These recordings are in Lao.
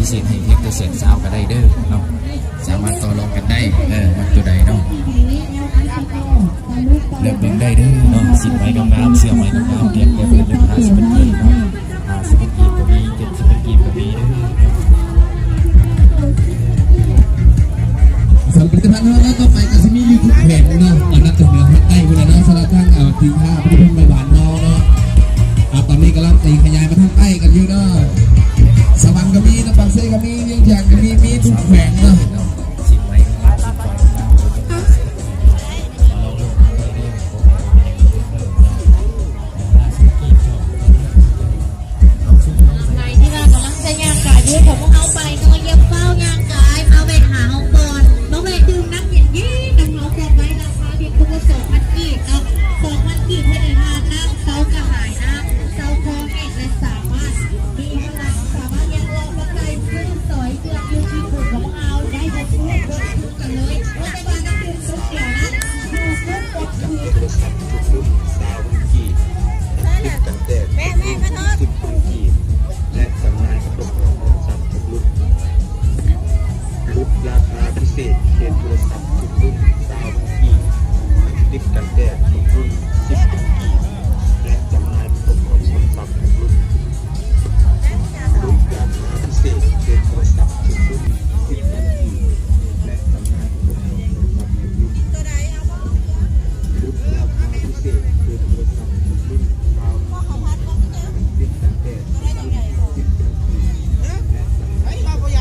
ເສດໃຫ້ເຮັດແຕ່ແສນຊາວກໍໄດ້ເດີເນາະ ສາມາດຕໍ່ລອງກັນໄດ້ ເອີ ມັກຕົວໃດເນາະ ເລືອກເບິ່ງໄດ້ເດີເນາະ ສິ້ນໄໝງາມໆ ເສື້ອໄໝງາມໆ ແພງແຕ່ເພິ່ນເລີຍ ຫ້າສິບພັນກີບເນາະ ຫ້າສິບພັນກີບກໍມີ ເຈັດສິບພັນກີບກໍມີເດີ. ສຳລັບຜະລິດຕະພັນຂອງເຮົາເນາະ ຕໍ່ໄປກໍຊິມີຢູ່ທຸກແຂວງເນາະ ອັນນັ້ນຈະເໜືອຮອດໃຕ້ພຸ້ນແຫຼະເນາະ ສຳລັບທາງ ເອີ ສິນຄ້າຜະລິດຕະພັນໄມ້ຫວານເຮົາເນາະ ອ່າ ຕອນນີ້ກຳລັງໄປຂະຫຍາຍມາທາງໃຕ້ກັນຢູ່ເນາະ ສະຫວັນກໍມີເນາະ ປາກເຊກໍມີ ວຽງຈັນກໍມີ ມີທຸກແຂວງເນາະ. ໃຜທີ່ວ່າກຳລັງຈະຍ່າງກາຍຢູ່ຂອງພວກເຮົາໄປເນາະ ຢ່າຟ້າວຍ່າງກາຍ ມາແວະຫາເຮົາກ່ອນ ມາແວະດື່ມນ້ຳເຢັນໆນຳເຮົາກ່ອນໄວ້ ລາຄາພຽງຜູ້ລະສອງພັນກີບເນາະ ສອງພັນກີບເຮັດໃຫ້ທ່ານນ້ຳເຊົາກະຫາຍນ້ຳ ເຊົາຄອແຫ້ງ ແລະ ສາມາດມີພະລັງ ສາມາດຍ່າງເລາະມາໄກ ຊື້ສອຍເຄື່ອງຢູ່ທີ່ຂອງພວກເຮົາໄດ້ເບິດທຸກຄົນ ກັນເລີຍ ບໍ່ແມ່ນວ່ານ້ຳດື່ມສຸດດຽວນະ ຢູ່ຄົນເບິດຄືນ ໂທລະສັບທຸກລຸ້ນ ຊາວພັນກີບ ຕິດກັນແຕກທຸກລຸ້ນ ສິບພັນກີບ ແລະ ຈຳໜ່າຍຄົບໂທລະສັບທຸກລຸ້ນ ຫຼຸດລາຄາພິເສດ ເຂດໂທລະສັບທຸກລຸ້ນ ຊາວພັນກີບ ຕິດກັນແຕກທຸກລຸ້ນ ສິບພັນກີບ ແລະ ຈຳໜ່າຍຄົບໂທລະສັບທຸກລຸ້ນ. ຫຼຸດລາຄາພິເສດເຂດໂທລະສັບທຸກລຸ້ນ ສິບພັນກີບ ແລະ ຈຳໜ່າຍຄົບໂທລະສັບທຸກລຸ້ນ. ຫຼຸດລາຄາພິເສດເຂດໂທລະສັບທຸກລຸ້ນ ຊາວ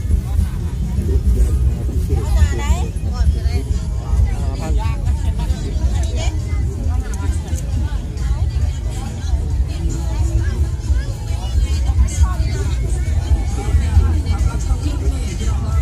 ຕິດກັນແຕກທຸກລຸ້ນ ສິບພັນກີບ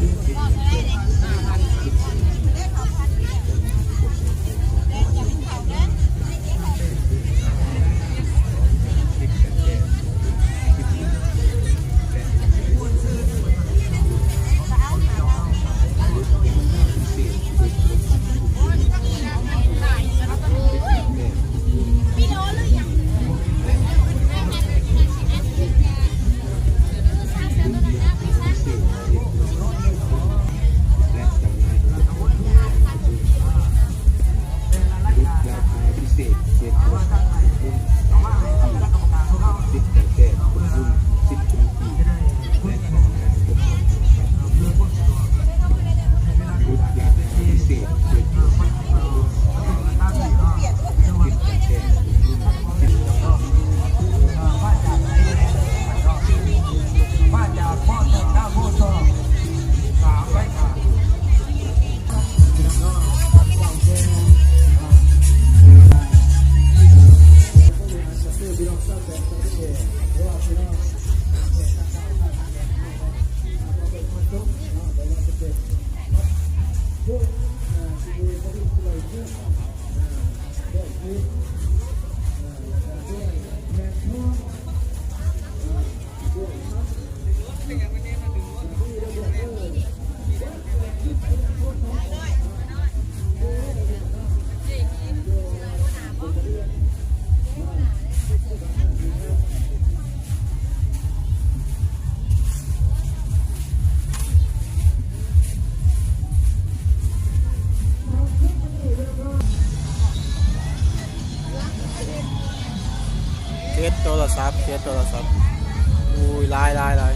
ແລະ ຈຳໜ່າຍຄົບໂທລະສັບທຸກລຸ້ນ. ຫຼຸດລາຄາພິເສດເຂດໂທລະສັບທຸກລຸ້ນ ຊາວ ເກັບໂທລະສັບ ເກັບໂທລະສັບ ໂອ້ຍ ຫຼາຍ ຫຼາຍ ຫຼາຍ.